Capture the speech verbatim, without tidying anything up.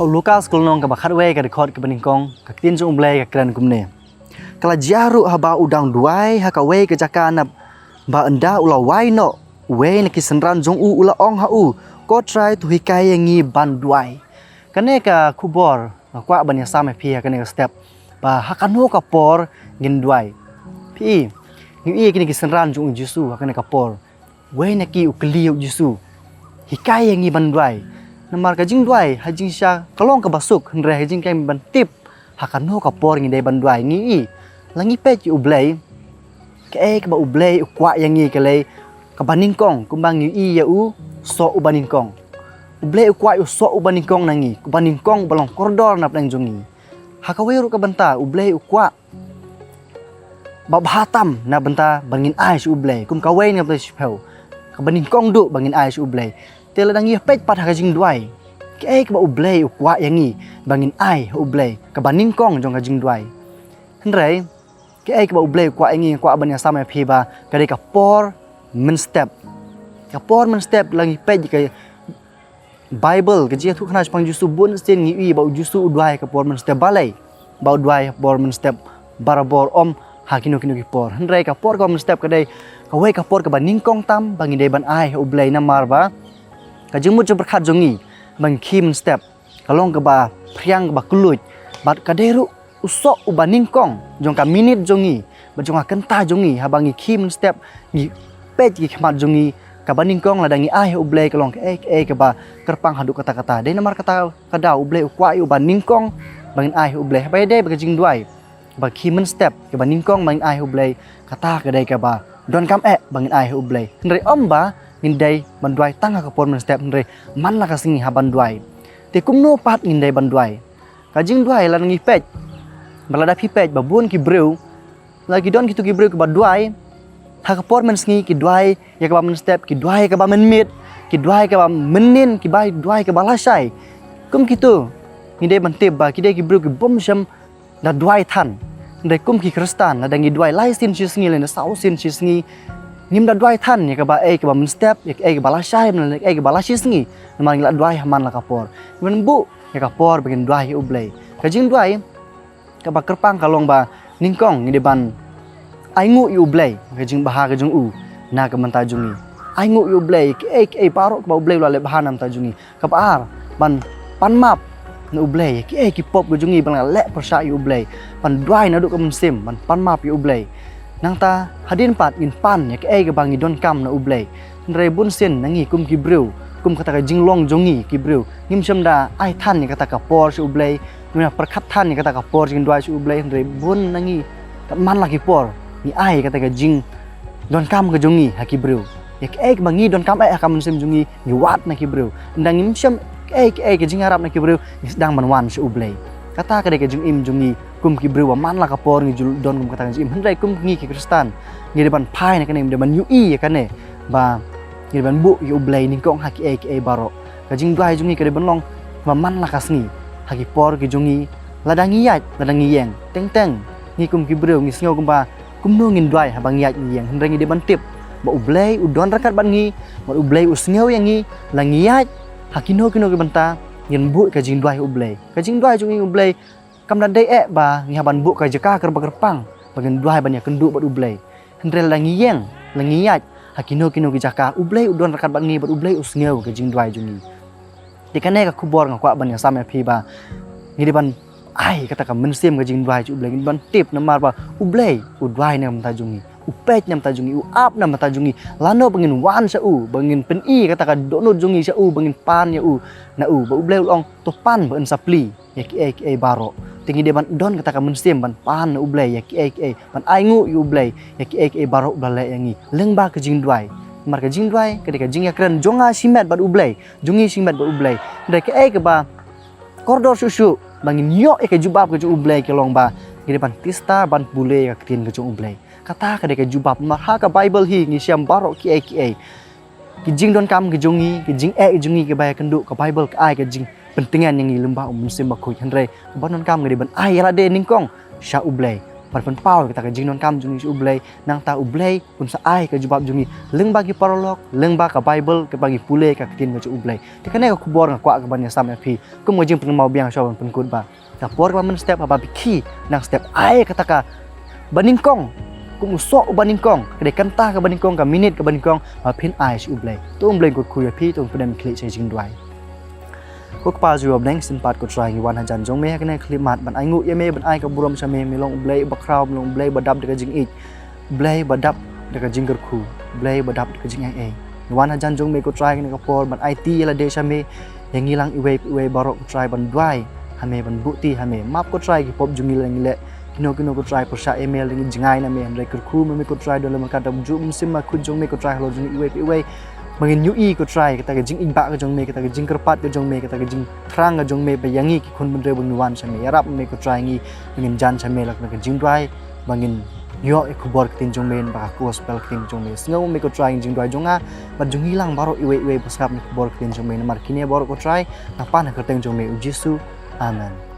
Lukas ka lynnong kaba khatwei ka dkhot kaba nyngkong, ka ktien jong U Blei ka kren kumne. Ka la jia ruh haba u dang duwai ha kawei ka jaka naba ynda u la wai noh, uwei na ki synran jong u u la ong ha u, Ko Trai, to hikai ïa ngi ban duwai. Kane ka khubor nga kwah ban ïasam ïa phi ha kane ka step ba ha kano ka por ngin duwai. Phi i, ngi ïohi ïa kine ki synran jong U Jisu ha kane ka por. Uwei na ki u kylli ïa U Jisu, hikai ïa ngi ban duwai. Namar ka jingduwai ha jingshisha ka long kaba suk, hynrei ha jingkheiñ ban tip ha kano ka por ngi dei ban duwai. Ngi i, la ngi peit ïa U Blei, kaei kaba U Blei u kwah ïa ngi ka lei kaba nyngkong, kumba ngi ïohi ïa u soh uba nyngkong. U Blei u kwah ïa u soh uba nyngkong na ngi, uba nyngkong ba long kordor na pdeng jong ngi. Ha kawei ruh ka bynta U Blei u kwah ba bha tam na bynta ba ngin ai sha U Blei, kum kawei na ka bynta shiphew, kaba nyngkong duh ba ngin ai sha U Blei. Te lada ngi peit pat ha ka jingduwai, kaei kaba U Blei u kwah ïa ngi ba ngin ai ha U Blei, kaba nyngkong jong ka jingduwai. Hynrei kaei kaba U Blei u kwah ïa ngi, kwah ban ïasam ïa phi ba ka dei ka por mynstep. Ka por mynstep, la ngi peit ka Baibl, ka jingïathuhkhana shaphang U Jisu, bun sien ngi ïohi ba U Jisu u duwai ka por mynstep. Balei ba u duwai ka por mynstep? Barabor ym ha kino kino ki por. Hynrei ka por kaba mynstep ka dei kawei ka por kaba nyngkong tam ba ngi dei ban ai ha U Blei, namar ba ka jingmut jingpyrkhat jong ngi ba ngi khie mynstep ka long kaba phriang, kaba kylluid, bad ka dei ruh u soh uba nyngkong jong ka minit jong ngi bad jong ka kynta jong ngi. Haba ngi khie mynstep, ngi peit ki khmat jong ngi, kaba nyngkong lada ngi ai ha U Blei ka long kaei kaei kaba kyrpang haduh katta katta. Dei namar kata ka daw U Blei u kwah ïa uba nyngkong ba ngin ai ha U Blei. Haba ïadei bad ka jingduwai, ba khie mynstep kaba nyngkong ba ngin ai ha U Blei, kata ka dei kaba donkam eh ba ngin ai ha U Blei. Hynrei ym ba ngin dei ban duwai tang ha ka por mynstep, hynrei man la ka sngi hap ban duwai. Te kumno pat ngin dei ban duwai? Ka jingduwai, lada ngi peit, ba lada phi peit ba bun ki briew, la ki don kito ki briew kiba duwai ha ka por mynsngi, ki duwai ïa kaba mynstep, ki duwai ïa kaba mynmiet, ki duwai ïa kaba mynnin, kiba duwai ïa kaba lashai. Kum kito ngi dei ban tip ba ki dei ki briew ki bym shym da duwai than. Hynrei kum ki Khristan, lada ngi duwai lai sien shi sngi lane saw sien shi sngi, ngim da duwai than ïa kaba ei kaba mynstep, ïa kaei kaba lashai, ïa kaei kaba lashisngi. Namar ngi la duwai ha man la ka por. Ngi ban buh ïa ka por ba ngin duwai ïa U Blei. Ka jingduwai kaba kyrpang ka long ba nyngkong ngi dei ban ainguh ïa U Blei ka jingbha ka jong u na ka bynta jong ngi. Ainguh ïa U Blei kaei kaei baroh kaba U Blei u la leh bha na ka bynta jong ngi. Kaba ar, ban pan map na U Blei ïa kiei ki pop ka jong ngi ba ngi la leh pyrshah ïa U Blei. Ban duwai naduh ka mynsiem ban pan map ïa U Blei. Nangta hadien pat ngin pan ïa kiei kaba ngi donkam na U Blei. Hynrei bun sien na ngi kum ki briew, kum kata ka jinglong jong ngi ki briew, ngim shym da ai than ïa kata ka por sha U Blei. Ngim da pyrkhat than ïa kata ka por jingduwai sha U Blei, hynrei bun na ngi, kat man la ki por, ngi ai ïa kata ka jingdonkam ka jong ngi ha ki briew. Ïa kiei kaba ngi donkam eh ha ka mynsiem jong ngi, ngi wad na ki briew. Ynda ngim shem kiei kiei ka jingïarap na ki briew, ngi sdang ban wan sha U Blei. Kata ka dei ka jingim jong ngi kum ki briew ba man la ka por ngi ju don kum kata ka jingim. Hynrei kum ngi ki Khristan, ngi dei ban phai na kane, ngi dei ban ïohi ïa kane ba ngi dei ban buh ïa U Blei nyngkong ha kiei kiei baroh. Ka jingduwai jong ngi ka dei ban long ba man la ka sngi ha ki por ki jong ngi, lada ngi ïaid, lada ngi ïeng. Teng teng ngi kum ki briew ngi sngew kumba kumno ngin duwai haba ngi ïaid ngi ïeng, hynrei ngi dei ban tip ba U Blei u don ryngkat bad ngi, bad U Blei u sngew ïa ngi. La ngi ïaid ha kino kino ki bynta, ngin buh ka jingduwai ha U Blei. Ka jingduwai jong ngi ha U Blei kam da dei eh ba ngi hap ban buh ka jaka kyrpang kyrpang ba ngin duwai ban ïakynduh bad U Blei. Hynrei la ngi ïeng, la ngi ïaid ha kino kino ki jaka, U Blei u don ryngkat bad ngi bad U Blei u sngew ka jingduwai jong ngi. Te kane ka khubor nga kwah ban ïasam ïa phi ba ngi dei ban ai kata ka mynsiem ka jingduwai sha U Blei, ngi dei ban tip namar ba U Blei u duwai na ka bynta jong ngi, u peit na ka bynta jong ngi, u ap na ka bynta jong ngi. Lano ba ngin wan sha u, ba ngin pyni kata ka dohnud jong ngi sha u, ba ngin pan ïa u na u, ba U Blei u ong to pan ba yn sa plie ïa kiei kiei baroh. Te ngi dei ban don kata ka mynsiem ban pan na U Blei ïa kiei kiei, ban ainguh ïa U Blei ïa kiei kiei baroh ba la leh ïa ngi lyngba ka jingduwai. Namar ka jingduwai ka dei ka jingïakren jong nga shimet bad U Blei, jong ngi shimet bad U Blei. Hynrei kaei kaba kordor shuh shuh ba ngin ïoh ïa ka jubab ka jong U Blei ka long ba ngi dei ban tista, ban pule ïa ka ktien ka jong U Blei. Kata ka dei ka jubab. Namar ha ka Baibl hi ngi shem baroh kiei kiei, ki jingdonkam ki jong ngi, ki jingeh ki jong ngi kiba ïakynduh, ka Baibl ka ai ka jingpyntngen ïa ngi lyngba U Mynsiem Bakhuid. Hynrei kaba donkam ngi dei ban ai ïa lade nyngkong sha U Blei. ban pynpaw ïa kata ka jingdonkam jong ngi sha U Blei, nangta U Blei un sa ai ka jubab jong ngi lyngba ki paralok, lyngba ka Baibl kaba ngi pule, ka ktien ka jong U Blei. Te kane ka khubor nga kwah ka ban ïasam ïa phi kum ka jingpynmaw biang shuwa ban pynkut ba ka por kaba mynstep haba phi khie, nang step ai kata kaba nyngkong, kum u soh uba nyngkong, ka dei kynta kaba nyngkong, ka minit kaba nyngkong ba phin ai sha U Blei. To U Blei un kyrkhu ïa phi, to un pyndem khlieh sha jingduwai. Ko Kpa jong ngi uba ha bneng, shisien pat ko Trai ngi wan hajan jong me ha kane ka khyllipmat ban ainguh ïa me, ban ai ka burom sha me. Me long U Blei uba khraw, me long U Blei uba dap da ka jingïeit, U Blei uba dap da ka jingkyrkhu, U Blei uba dap da ka jingaiei. Ngi wan hajan jong me ko Trai kane ka por ban aiti ïa lade sha me, ïa ngi lang iwei pa iwei baroh ko Trai ban duwai ha me, ban buhti ha me. Map ko Trai ki pop jong ngi lada ngi leh kino kino ko Trai pyrshah ïa me, lada ngi jngai na me, hynrei kyrkhu ma me ko Trai, don lem ryngkat da ka bujuh mynsiem bakhuid jong me ko Trai halor jong ngi iwei pa iwei. Ba ngin ïohi ko Trai kata ka jingïeit ka jong me, kata ka jingkyrpad ka jong me, kata ka jingthrang ka jong me ba ïa ngi ki khun bynriew ba ngi wan sha me. Ïarap ma me ko Trai ngi ba ngin jan sha me lada ka jingduwai, ba ngin ïoh ïa ka khubor ktien jong me, ba ka gospel ktien jong me. Sngew ma me ko Trai ïa ka jingduwai jong nga bad jong ngi lang baroh iwei iwei ba sngap ïa ka khubor ktien jong me. Namar kine baroh ko Trai nga pan ha ka kyrteng jong me U Jisu. Amen.